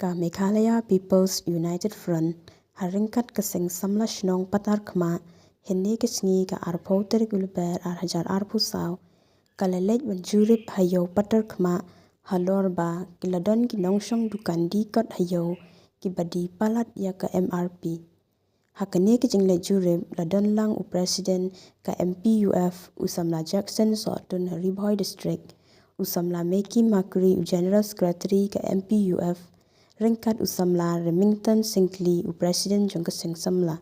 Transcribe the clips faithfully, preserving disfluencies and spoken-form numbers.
Ka Meghalaya People's United Front, ha ryngkat ka Seng Samla Shnong Patarkhmah, hynne ka sngi ka arphew tarik u Lber ar hajar arphew saw, ka la leit ban jurip ha Ïew Patarkhmah, halor ba ki la don ki nongshong dukan dih kot ha Ïew, kiba die palat ïa ka M R P. Ha kane ka jingleit jurip la don lang u President ka M P U F, u Samla Jackson Sohtun, ha Ri Bhoi District, u Samla Meki Makri, u General Secretary ka M P U F, ryngkat u Samla Remington Syngkli, u President jong ka Seng Samla.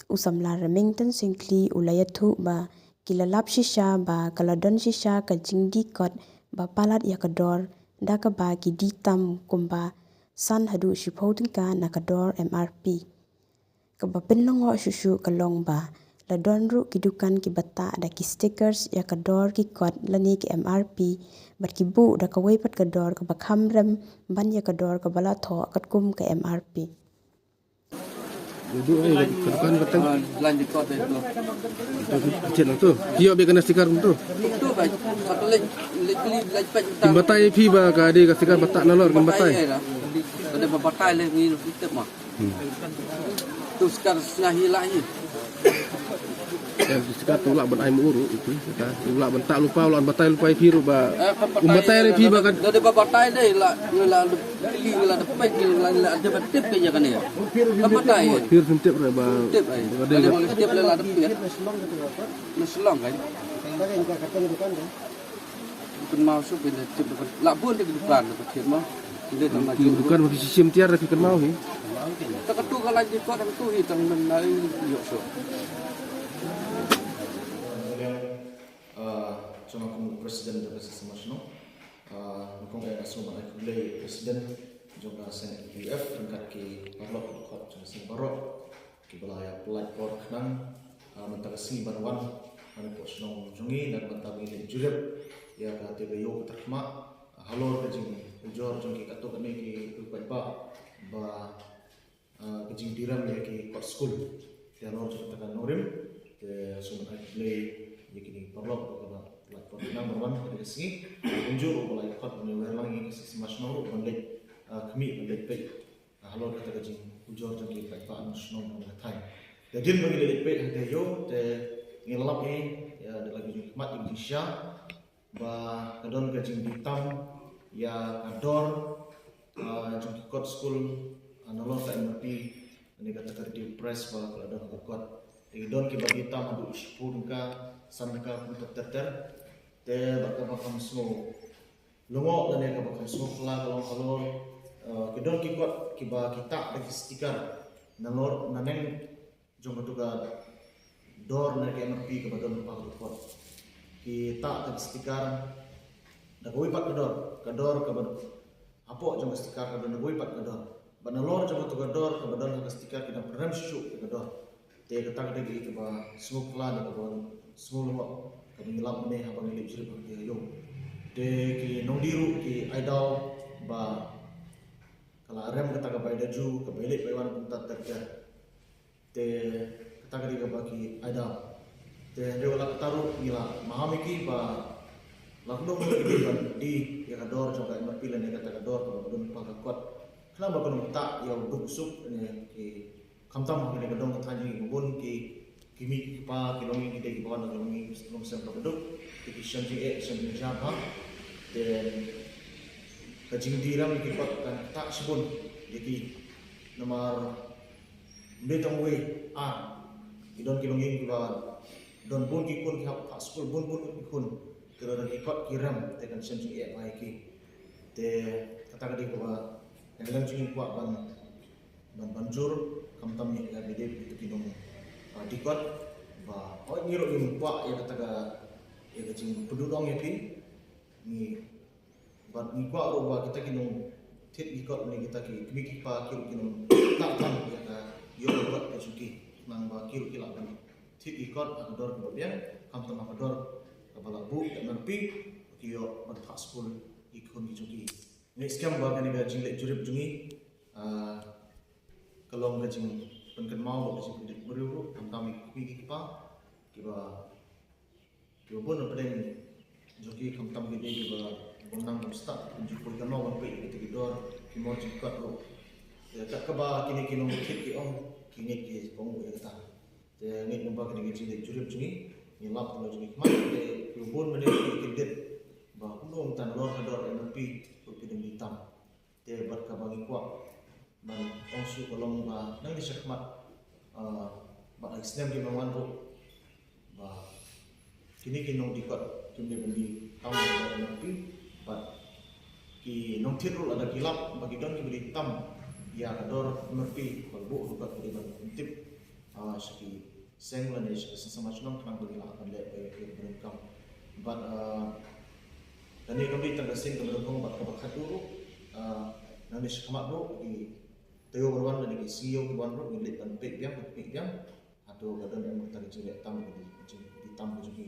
U Samla Remington Syngkli u la ïathuh ba ki la lap shisha ba ka la don shisha ka jingdie kot ba palat ïa ka dor, da kaba ki die tam kumba san haduh shiphew tyngka na ka dor M R P. Kaba pynlyngngoh shuh shuh ka long ba la don ruh ki dukan kiba tah da ki stickers ïa ka dor ki kot lane ki M R P, bad ki buh da kawei pat ka dor kaba kham rem ban ïa ka dor kaba la thoh katkum ka M R P. Duduk, eh, ka dukan ka teng. Ah, belanja kot itu. Itu, kecil lah tu. Tiok biar kena stiker tu. Itu baik. Satu lagi, lagi, lagi, lagi, lagi. Kim batai phi ba ka dei ka stiker ba tah nalor, kim batai. Batai, eh, lah. Ada batai lagi ni, kita mah. Hmm. Tu stiker setengah hilang ni. Ïa, shisha tu lah ban ai muru itu, kata. Lah ban tah lypa, lah ban batai lypa ïa phi ruh ba. Eh, kan batai, um batai ïa phi ba kan. Dah, dah batai deh lah, ngi lah depek, ngi lah, ngi lah ada tip ke ïa kan ïa. Kan batai. Phi ruh tip ruh ba. Tip ai. Ba deh. Ada tip lah, lah tip ïa. Ngi Shillong kan. Kynmaw shuh phi la tip, la bun de ki dukan la tip ma. Ki dukan ma phi shim tiar phi kynmaw hi. Ta katu ka la dih kot tu hi tang men la ïoh shuh. Ah, jong nga kum u president jong ka Seng Samla Shnong. Ah, nyngkong eh nga sngewbha ban ai khublei president jong ka Seng M P U F ryngkat ki paralok ki dkhot jong ka seng baroh. Kiba la ïa pynlait por khnang, ah, mynta ka sngi ban wan ha kane ka shnong jong ngi na ka bynta ba ngin leit jurip ïa kata ka ïew Patarkhmah, ah, halor ka jingujor jong ki katto katne ki paidbah ba, ah, ka jingdie rem ïa ki kot skul. Te halor jong kata ka nongrim te sngewbha ban ai khublei ïa kine ki paralok ba la pynlait por khnang ban wan ha kane ka sngi. Kumjuh ruh ba la ïa khot ban ïa wer lang ïa ka Seng Samla Shnong ruh ban leit, ah, khmih ban leit peit halor kata ka jingujor jong ki paidbah nongshong nongthait. Te hadien ba ngi la leit peit hangtei ïew te ngi la lap hi, ïa, da la ki jingkhmat ïa ki jingshisha ba ka don ka jingdie tam ïa ka dor, ah, jong ki kot skul, ah, nalor ka M R P, ne kata ka riti price ba ka la don ha ka kot. Te ki don kiba die tam haduh shiphew tyngka, san tyngka kumta ter ter. Te bad kaba kham sngew lyngngoh lane kaba kham sngewphylla ka long halor, eh, ki don ki kot kiba ki tah da ki sticker nalor naneng jong katu ka dor ne ka M R P kaba don lypa ka kot. Ki tah da ki sticker da kawei pat ka dor, ka dor kaba hapoh jong ka sticker ka don da kawei pat ka dor. Bad nalor jong katu ka dor kaba don ha ka sticker ki dang pynrem shuh ïa ka dor. Te kata ka dei kaba sngewphylla ne kaba sngewlyngngoh kaba ngi lap mynne haba ngi leit jurip ha ka ïew. Te ki nongdie ruh ki ai daw ba ka la rem kata ka bai daju, ka bai leit bai wan kumta ter ter. Te kata ka dei kaba ki ai daw. Te hynrei wat la katta ruh ngi la maham ïa ki ba la kumno kumno ki dei ban die ïa ka dor jong ka M R P lane kata ka dor kaba don lypa ka kot. Khnang ba kan ym tah ïa u duk suk ne ki Khamtam ha kane ka dong ka thaiñ jong ngi ba bun ki, ki kmie ki kpa ki longïing ki dei kiba wan na ka longïing longsan kaba duk. Te ki shem jingeh ki shem jingshai bha. Te ka jingdie rem ki kot kan tah shibun ïa ki. Namar ym dei tang wei, ar, ki don ki longïing kiba don bun ki khun ki hap phah skul bun bun ki khun. Te lada ki kot ki rem te kan shem jingeh bha ïa ki. Te kata ka dei kaba ïa ka liang jong ngi kwah ban ban, ban jur, khamtam ïa ka dei ïa ki nong, ah, die kot, ba, oh, ngi ruh ngim kwah ïa kata ka, ïa ka jingpynduh dong ïa phi, ngi, bad ngi kwah ruh ba kita ki nongthied die kot ne kita ki kmie ki kpa ki ruh kin ym tah tang ïa ka ïoh die kot ka jong ki, khnang ba ki ruh ki lah ban thied die kot ha ka dor kaba biang, khamtam ha ka dor kaba la buh ïa ka M R P, ki ïoh ban phah skul ïa ki khun ki jong ki. Ngi skhem ba kane ka jingleit jurip jong ngi, ah, ka long ka jingpynkynmaw bad ka jingpyndit briew ruh, khamtam ïa ki kmie ki kpa, kiba, kiba bun na pdeng jong ki khamtam ki dei kiba bym nang bym stad, kin ju poi kynmaw ban peit ïa kita ki dor, ki mor jingkot ruh. Te kat kaba kine ki nongkit ki ong, ki ngeit ki ong ïa kata. Te ngeit ngi ba kine ki jingleh jurip jong ngi, ngi lap na jong ngi khmat, te ki bun mynne ki kit dep ba kumno ngi tan lor ka dor M R P ruh ki dang di tam. Te bad kaba ngi kwah ban ong shuh ka long ba nangne shakhmat, ah, bad ha ki snem kiban wan ruh, ba kine ki nongdih kot kim dei ban die tam ïa ka dor M R P, bad ki nongthied ruh lada ki lap ba ki don kiba die tam ïa ka dor M R P, ba buh ruh ba ki dei ban pyntip, ah, sha ki seng lane sha ki seng samla shnong khnang ba ki lah ban leh ba ïa ki ba donkam. Bad, ah, kane kam dei tang ka sien kaba nyngkong bad kaba khatduh ruh, ah, nangne shakhmat ruh ki taïew ba wan lane ki sngi ïew ba wan ruh ngin leit ban peit biang, ban peit biang. Hato ka don em kata ka jingleh tam, ka jing, ka jingdie tam ka jong ki.